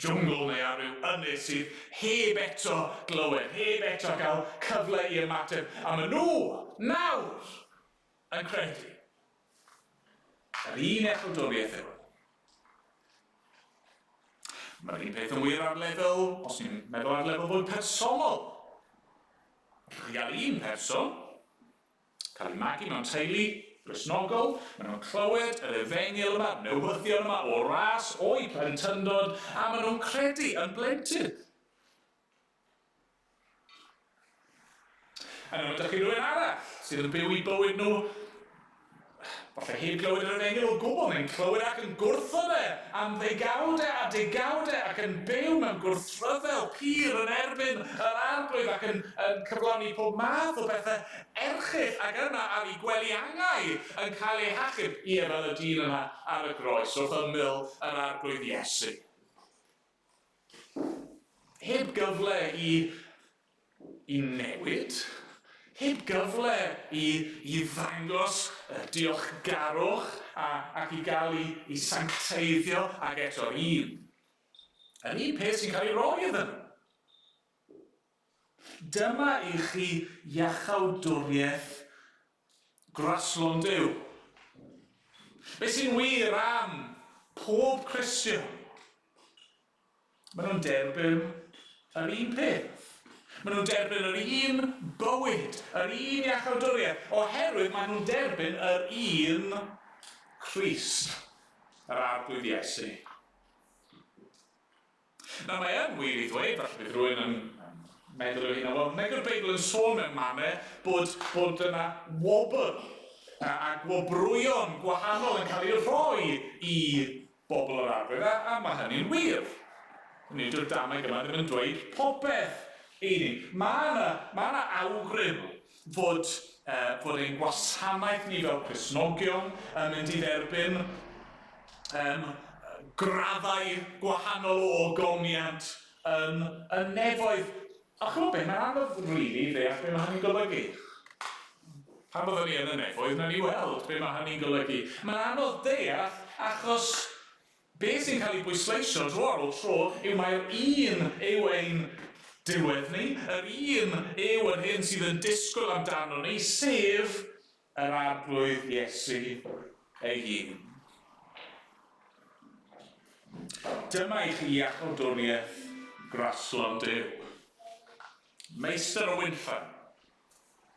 jwngl neu ar ryw ynys sydd heb eto glywed, heb eto gael cyfle i ymateb, a maen nhw nawr yn credu. Yr un echawdwriaeth yw e. Mae'r un peth yn wir ar lefel, os ni'n meddwl ar lefel fwy personol, Chi gael un person, cael ei magu mewn teulu Gristnogol, maen nhw'n clywed yr efengyl yma, newyddion yma o ras o'u plentyndod, a maen nhw'n credu yn blentyn. Yna mae ydych chi rhywun arall sydd yn byw i bywyd nhw Falle heb glywed yr efengyl o gwbl, neu'n clywed ac yn gwrthod e am ddegawdau a degawdau ac yn byw mewn gwrthryfel pur yn erbyn yr Arglwydd ac yn, yn cyflawni pob math o bethau erchyll ac yna ar ei gwely angau yn cael ei hachub, ie, fel y dyn yna ar y groes wrth ymyl yr Arglwydd Iesu. Heb gyfle i, i newid, heb gyfle i, i ddangos diolchgarwch a, ac i gael ei, i sancteiddio ac eto'r un. Yr un peth sy'n cael ei roi iddyn nhw. Dyma i chi iachawdwriaeth graslon Duw. Be sy'n wir am pob Cristion? Maen nhw'n derbyn yr un peth. Maen nhw'n derbyn yr un bywyd, yr un iachawdwriaeth, oherwydd maen nhw'n derbyn yr un Crist, yr Arglwydd Iesu. Nawr, mae yn wir i ddweud, falle bydd rhywun yn meddwl i'w hunan, wel, nag yw'r Beibl yn sôn mewn mannau bod, bod yna wobr a, a gwobrwyon gwahanol yn cael eu rhoi i bobl yr arwydd, a, a mae hynny'n wir. Hynny yw, dyw'r dameg yma ddim yn dweud popeth i ni. Mae yna, mae yna awgrym fod, fod ein gwasanaeth ni fel Cristnogion yn mynd i dderbyn um, graddau gwahanol o ogoniant yn y nefoedd. A chymod be, mae'n anodd rili really ddeall be mae hynny'n golygu. Pan byddwn ni yn y nefoedd, wnawn ni weld be mae hynny'n golygu. Mae'n anodd deall achos Be sy'n cael ei bwysleisio dro ar ôl tro yw mai'r un yw ein diwedd ni, yr un yw yr hyn sydd yn disgwyl amdanon ni, sef yr Arglwydd Iesu ei hun. Dyma i chi iachawdwriaeth graslon Duw. Meistr y winllan,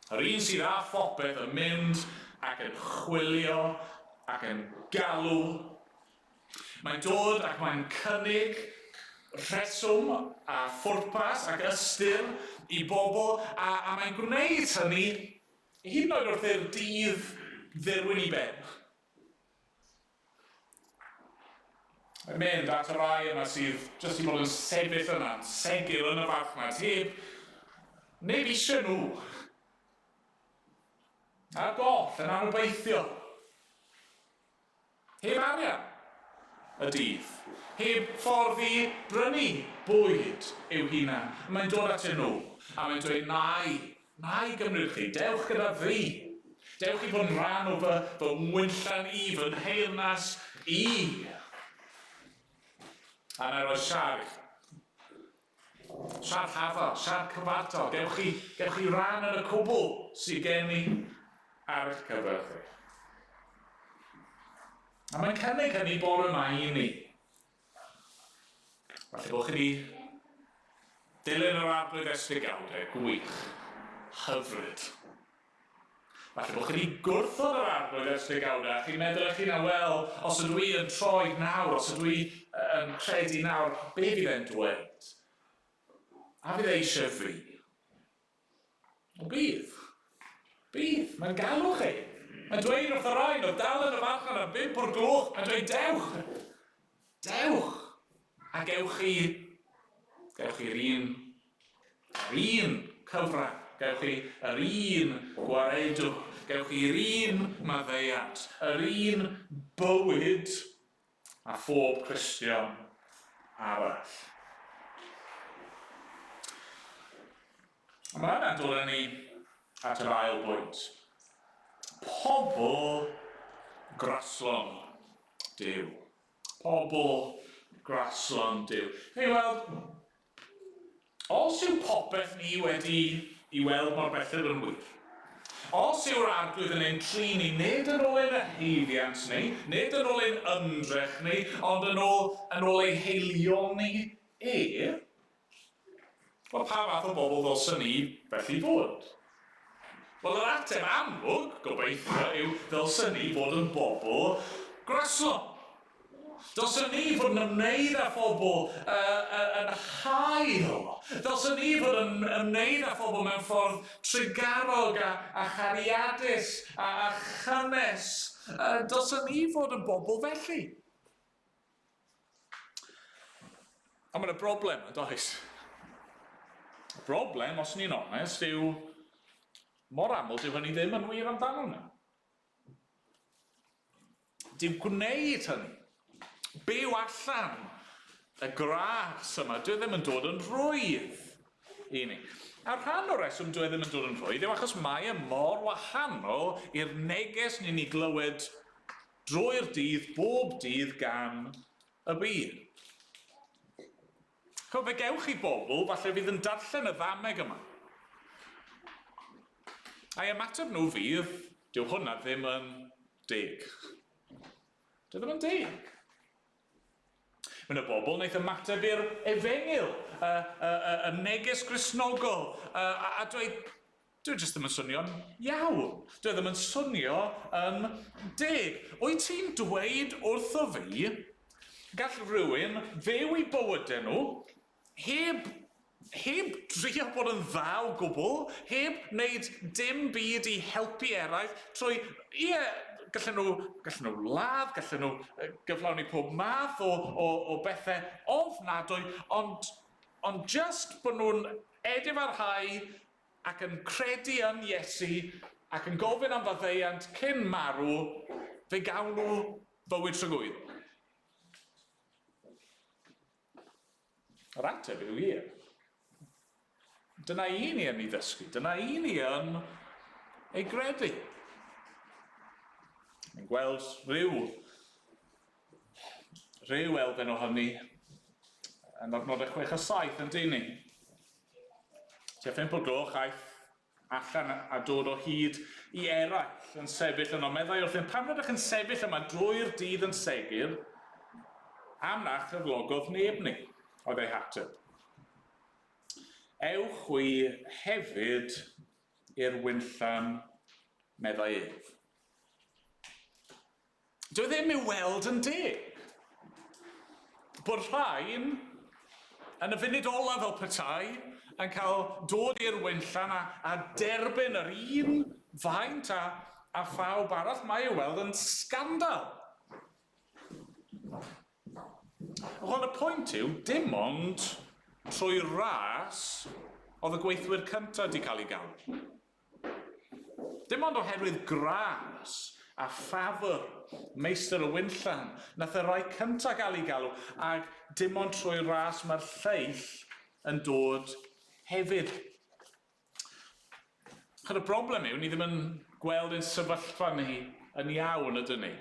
Yr un sydd â phopeth yn mynd ac yn chwilio ac yn galw. Mae'n dod ac mae'n cynnig rheswm a phwrpas ac ystyr i bobl a, a mae'n gwneud hynny hyd yn oed wrth i'r dydd ddirwyn i ben. Mae'n mynd at y rai yna sydd jyst i bod yn sefyll yna, yn segur yn y farchnad, heb neb eisiau nhw. Ar goll, yn anobeithiol. Heb arian y dydd. Heb ffordd i brynu bwyd i'w hunan. Mae'n dod atyn nhw, a mae'n dweud, nai, Na i gymryd chi, dewch gyda fi. Dewch i fod yn rhan o fy, fy ngwinllan i, fy nheyrnas i. A na i roi siar i chi. Siarad hafal, siarad cyfartal, gewch chi, gewch chi ran yn y cwbl sydd gen i ar eich cyfer chi. A mae'n cynnig hynny bore yma i ni. Falle bod chi wedi dilyn yr arglwydd ers degawdau, gwych, hyfryd. Falle bod chi wedi gwrthod yr arglwydd ers degawdau a chi'n meddwl eich hunan, wel, os ydw i yn troi nawr, os ydw i yn credu nawr, be fydd e'n dweud? A fydd e eisiau fi? O bydd. Bydd. Mae'n galw chi. Mae'n dweud wrth y rhain oedd dal yn y farchnad am bump o'r gloch, mae'n dweud dewch! Dewch! A gewch chi, gewch chi'r un, yr un cyfran, gewch chi yr un gwaredwr, gewch chi'r un maddeuant, yr un bywyd a phob Cristion arall. A mae hynna'n dod â ni at yr ail bwynt. Pobl graslon Duw. Pobl graslon Duw. Hei, weld, Os yw popeth ni wedi i weld mor belled yn wir, os yw'r Arglwydd yn ein trin ni nid yn ôl ein haeddiant ni, nid yn ôl ein ymdrech ni, ond yn ôl, yn ôl ei haelioni e, wel, pa fath o bobl ddylsen ni felly fod? Wel, yr ateb amlwg, gobeithio, yw ddylsen ni fod yn bobl graslon. Dylsen ni fod yn ymwneud â phobl yn hael. Dylsen ni fod yn ymwneud â phobl mewn ffordd trugarog a, a chariadus a, a chynnes. Dylsen ni fod yn bobl felly. Ond mae'n broblem, yn does? Y broblem, os ni'n onest, yw mor aml dyw hynny ddim yn wir amdano ni. Dyw gwneud hynny, byw allan y gras yma, dyw e ddim yn dod yn rhwydd i ni. A rhan o'r reswm dyw e ddim yn dod yn rhwydd yw achos mae e mor wahanol i'r neges ni'n ei glywed drwy'r dydd, bob dydd gan y byd. Chimod, fe gewch chi bobl falle fydd yn darllen y ddameg yma. A'i ymateb nhw fydd, dyw hwnna ddim yn deg. Dyw e ddim yn deg. Mae yna bobl wnaeth ymateb i'r efengyl, y, y, y, y neges Gristnogol, a, a dweud, Dyw e jyst ddim yn swnio'n iawn. Dyw e ddim yn swnio yn deg. Wyt ti'n dweud wrtho fi gall rhywun fyw eu bywydau nhw heb, heb drio bod yn dda o gwbl, heb wneud dim byd i helpu eraill trwy, ie, gallen nhw, gallen nhw ladd, gallen nhw gyflawni pob math o, o, o bethau ofnadwy, ond, ond jyst bod nhw'n edifarhau ac yn credu yn Iesu ac yn gofyn am faddeuant cyn marw, fe gawn nhw fywyd tragwyddol. Yr ateb yw ie. Dyna un ni yn ei ddysgu, dyna un ni yn ei gredu. Ni'n gweld rhyw, rhyw elfen o hynny yn adnodau 6 a 7 yn dyn ni. Tua phump o'r gloch aeth allan a dod o hyd i eraill yn sefyll yno. Meddai wrthym, pam rydych yn sefyll yma drwy'r dydd yn segur? Am na chyflogodd neb ni, oedd ei hateb. Ewch chwi hefyd i'r winllan, meddai ef. Dyw e ddim i'w weld yn deg. Bod rhain, yn y funud olaf fel petai, yn cael dod i'r winllan a, a derbyn yr un faint a, a phawb arall, mae i'w weld yn sgandal. Wel, y pwynt yw, dim ond trwy ras oedd y gweithwyr cyntaf wedi cael eu galw. Dim ond oherwydd gras a ffafr Meistr y Winllan nath y rhai cynta gael eu galw, ac dim ond trwy ras mae'r lleill yn dod hefyd. Ch'od y broblem yw, ni ddim yn gweld ein sefyllfa ni yn iawn, ydyn ni?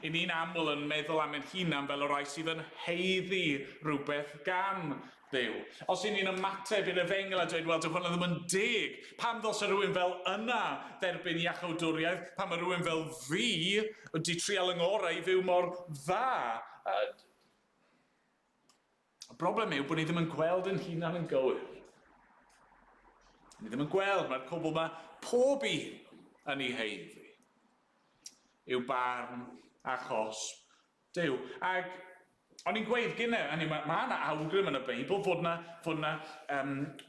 I ni'n aml yn meddwl am ein hunan fel y rhai sydd yn haeddu rhywbeth gan Dduw. Os y'n ni'n ymateb i'r efengyl a dweud, wel, dyw hwnna ddim yn deg. Pam ddylse rhywun fel yna dderbyn iachawdwriaeth, pan mae rhywun fel fi wedi trial yng ngorau i fyw mor dda? Y broblem yw bod ni ddim yn gweld yn hunan yn gywir. Ni ddim yn gweld, mae'r cwbl mae pob un yn ei heiddi. Yw barn a chosb Duw. Ac o'n i'n gweud gynne, hynny mae ma yna awgrym yn y Beibl fod yna, fod yna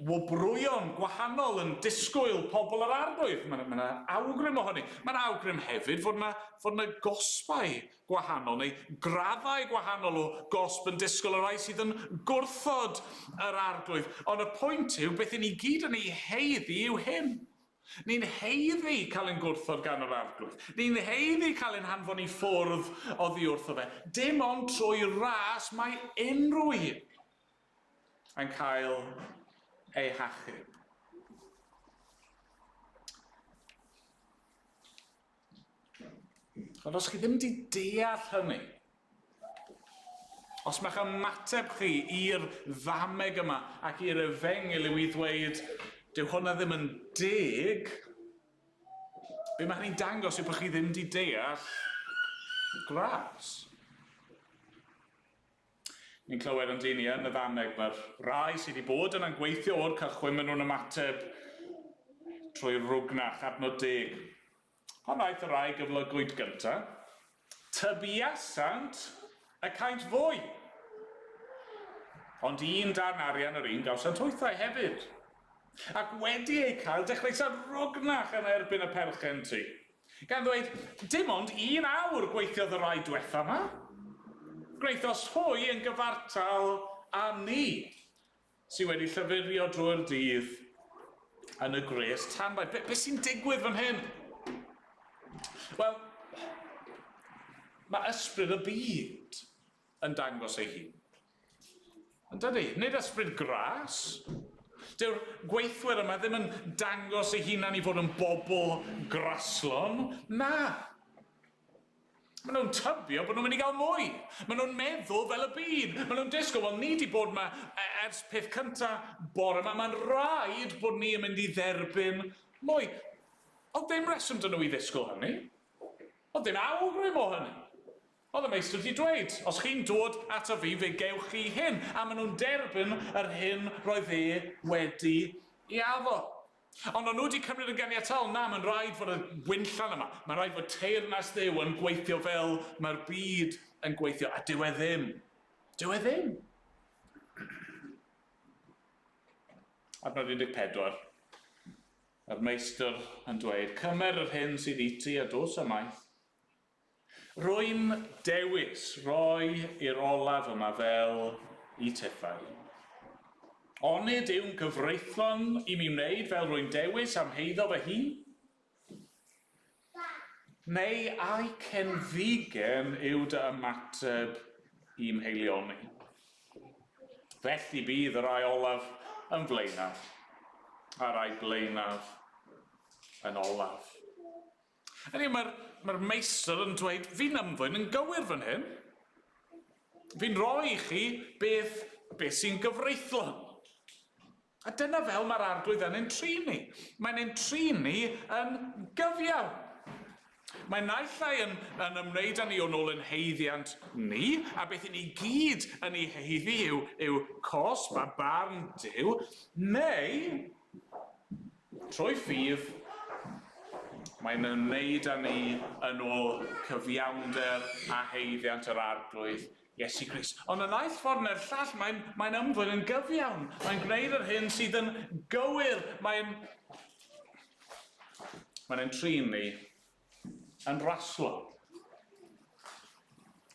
wobrwyon gwahanol yn disgwyl pobl yr arglwydd. Mae yna ma awgrym ohoni. Mae yna awgrym hefyd fod yna, fod yna gosbau gwahanol neu graddau gwahanol o gosb yn disgwyl y rhai sydd yn gwrthod yr arglwydd. Ond y pwynt yw, beth i ni gyd yn ei heiddi yw hyn. Ni'n haeddu cael ein gwrthod gan yr Arglwydd. Ni'n haeddu cael ein hanfon i ffwrdd oddi wrtho fe. Dim ond trwy ras mae unrhyw un yn cael ei hachub. Ond os chi ddim wedi deall hynny, os mae'ch ymateb chi i'r ddameg yma ac i'r efengyl yw i ddweud, dyw hwnna ddim yn deg, be mae hynny'n dangos yw bod chi ddim wedi deall gras. Ni'n clywed yn dyn ni yn y ddameg, mae'r rai sydd wedi bod yna'n gweithio o'r cychwyn, maen nhw'n ymateb trwy rwgnach, adnod deg. Pan ddaeth y rai gyflogwyd gyntaf, tybiasant y caent fwy. Ond un darn arian yr un gawsant hwythau hefyd. Ac wedi eu cael, dechreuasant rwgnach yn erbyn y perchen tŷ. Gan ddweud, dim ond un awr gweithiodd y rai dwetha 'ma. Gwnaethos hwy yn gyfartal â ni, sy wedi llyfurio drwy'r dydd yn y gwres tanbaid. Be, be sy'n digwydd fan hyn? Wel, mae ysbryd y byd yn dangos ei hun. Yn dydy? Nid ysbryd gras. Dyw'r gweithwyr yma ddim yn dangos eu hunan i fod yn bobl graslon. Na. Maen nhw'n tybio bod nhw'n mynd i gael mwy. Maen nhw'n meddwl fel y byd. Maen nhw'n disgwyl, wel, ni wedi bod yma e, ers peth cynta bore yma, mae'n rhaid bod ni yn mynd i dderbyn mwy. Oedd dim reswm dyn nhw i ddisgwyl hynny. Oedd dim awgrym o hynny. Oedd y meistr 'di dweud, os chi'n dod ato fi, fe gewch chi hyn. A maen nhw'n derbyn yr hyn roedd e wedi ei addo. Ond o'n nhw wedi cymryd yn ganiataol, na, mae'n rhaid fod y winllan yma, mae'n rhaid fod teyrnas Dduw yn gweithio fel mae'r byd yn gweithio, a dyw e ddim. Dyw e ddim. Adnod 14. Mae'r meistr yn dweud, cymer yr hyn sydd i ti a dos ymaith. Rwy'n dewis rhoi i'r olaf yma fel i tithau. Onid yw'n gyfreithlon i mi wneud fel rwy'n dewis am heiddo fy hun? Neu ai cenfigen yw dy ymateb i'm haelioni? Felly bydd y rai olaf yn flaenaf, a'r rai blaenaf yn olaf. Hynny yw, mae'r mae meistr yn dweud, fi'n ymddwyn yn gywir fan hyn. Fi'n rhoi i chi beth, beth sy'n gyfreithlon. A dyna fel mae'r arglwydd yn ein trin ni. Mae'n ein trin ni yn gyfiawn. Mae naill ai yn, yn ymwneud â ni o'n ôl yn heiddiant ni, a beth i ni gyd yn ei heiddi yw, yw cosb a barn Duw, neu Trwy ffydd, mae'n ymwneud â ni yn ôl cyfiawnder a haeddiant yr Arglwydd Iesu Grist. Ond y naill ffordd neu'r llall, mae'n mae ymddwyn yn gyfiawn. Mae'n gwneud yr hyn sydd yn gywir. Mae'n mae'n ein trin ni yn raslon.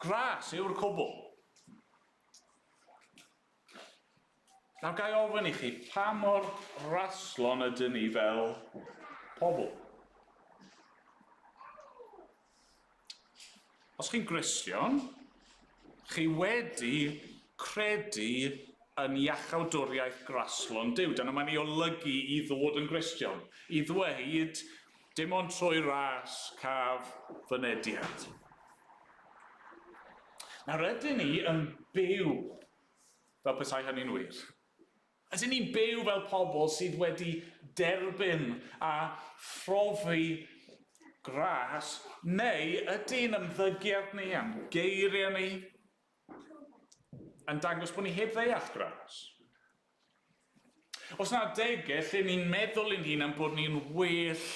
Gras yw'r cwbl. Nawr ga i ofyn i chi, pa mor raslon ydyn ni fel pobl? Os chi'n Gristion, chi wedi credu yn iachawdwriaeth graslon Duw. Dyna mae'n ei olygu i ddod yn Gristion. I ddweud, dim ond trwy ras caf fynediad. Nawr ydyn ni yn byw. Fel petai hynny'n wir. Ydyn ni'n byw fel pobl sydd wedi derbyn a phrofi gras, neu ydy'n ymddygiad ni a'n geiriau ni yn dangos bod ni heb ddeall gras? Os na adegau lle ni'n meddwl i'n hunan bod ni'n well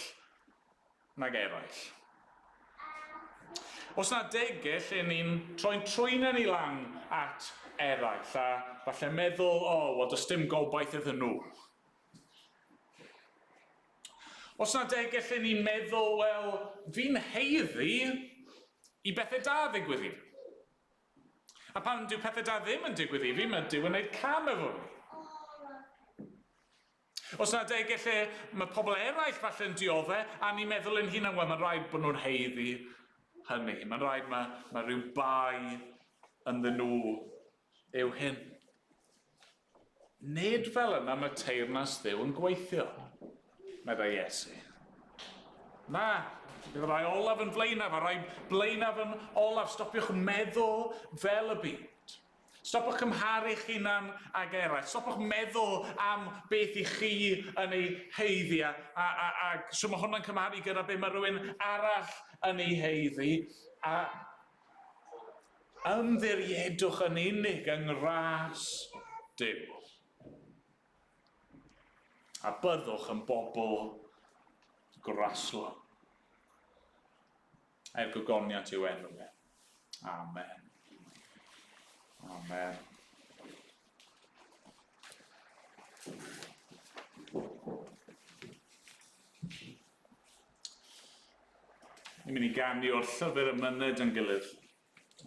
nag eraill. Os na adegau lle ni'n troi'n trwynau ni lan at eraill a falle meddwl, o, oh, wel, does dim gobaith iddyn nhw. Os na adegau lle ni'n meddwl, wel, fi'n heiddi i bethau da ddigwydd i fi. A pan dyw pethau da ddim yn digwydd i fi, mae Duw yn gwneud cam efo fi. Os na adegau lle mae pobl eraill falle yn dioddau, a ni'n meddwl yn hunan, wel, mae'n rhaid bod nhw'n heiddi hynny. Mae'n rhaid mae, mae rhyw bai ynddyn nhw yw hyn. Nid fel yna mae teyrnas Dduw yn gweithio, meddai Iesu. Na, bydd rai olaf yn flaenaf a rai blaenaf yn olaf. Stopiwch meddwl fel y byd. Stopiwch cymharu'ch hunan ag eraill. Stopiwch meddwl am beth i chi yn ei haeddu a, a, a, a so mae hwnna'n cymharu gyda beth mae rhywun arall yn ei haeddu. A Ymddiriedwch yn unig yng ngras Duw. A byddwch yn bobl graslon. Er gogoniant i'w enw e. Amen. Amen. Ni'n mynd i ganu o'r llyfr y myned yn gilydd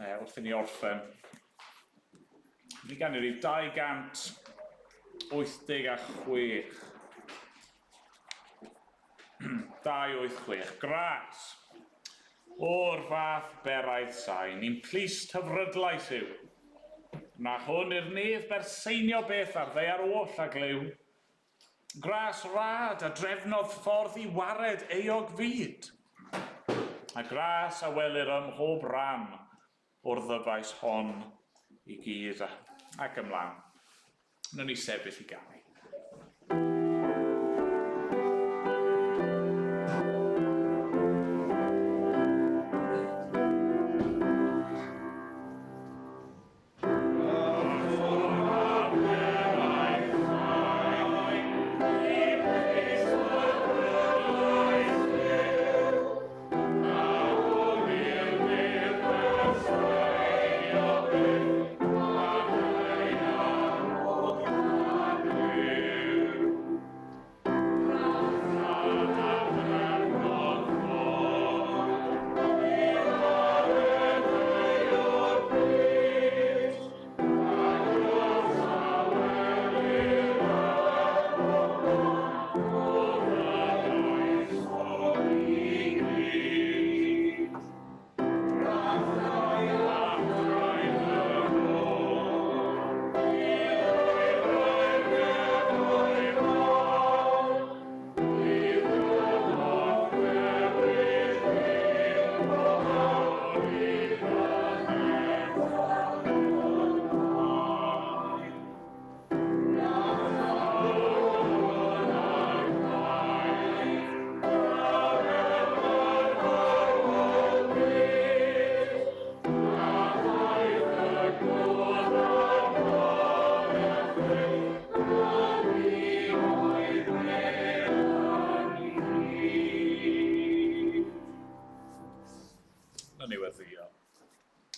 wrth i ni orffen. Ni'n ganu rhif 286. 286. Gras. O'r fath beraidd sain, ni'n plist hyfrydlais yw. Na hwn i'r nef berseinio beth ar ddaear oll a glyw. Gras rad a drefnodd ffordd i wared euog fyd. A gras a welir ym mhob ran o'r ddyfais hon i gyd ac ymlaen. Wnawn ni sefyll i ganu.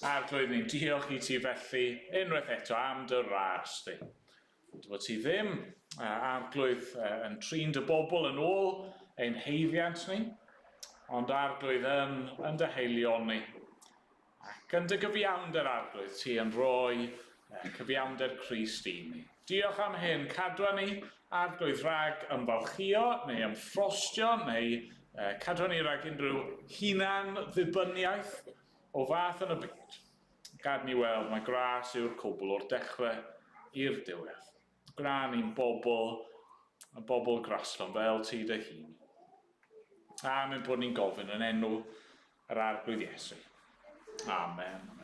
Arglwydd, ni'n diolch i ti felly unwaith eto am dy ras di. Dy fod ti ddim, Arglwydd, yn trin dy bobl yn ôl ein heiddiant ni, ond Arglwydd yn, yn dy heilioni Ac yn dy gyfiawnder, Arglwydd, ti yn rhoi cyfiawnder Crist i ni. Diolch am hyn, cadwa ni, Arglwydd, rhag ymfalchïo neu ymffrostio neu cadwa ni rhag unrhyw hunan ddibyniaeth o fath yn y byd. Gad ni weld mae gras yw'r cwbl o'r dechrau i'r diwedd. Gwna ni'n bobl, y bobl graslon fel ti dy hun. Am ein bod ni'n gofyn yn enw yr Arglwydd Iesu. Amen.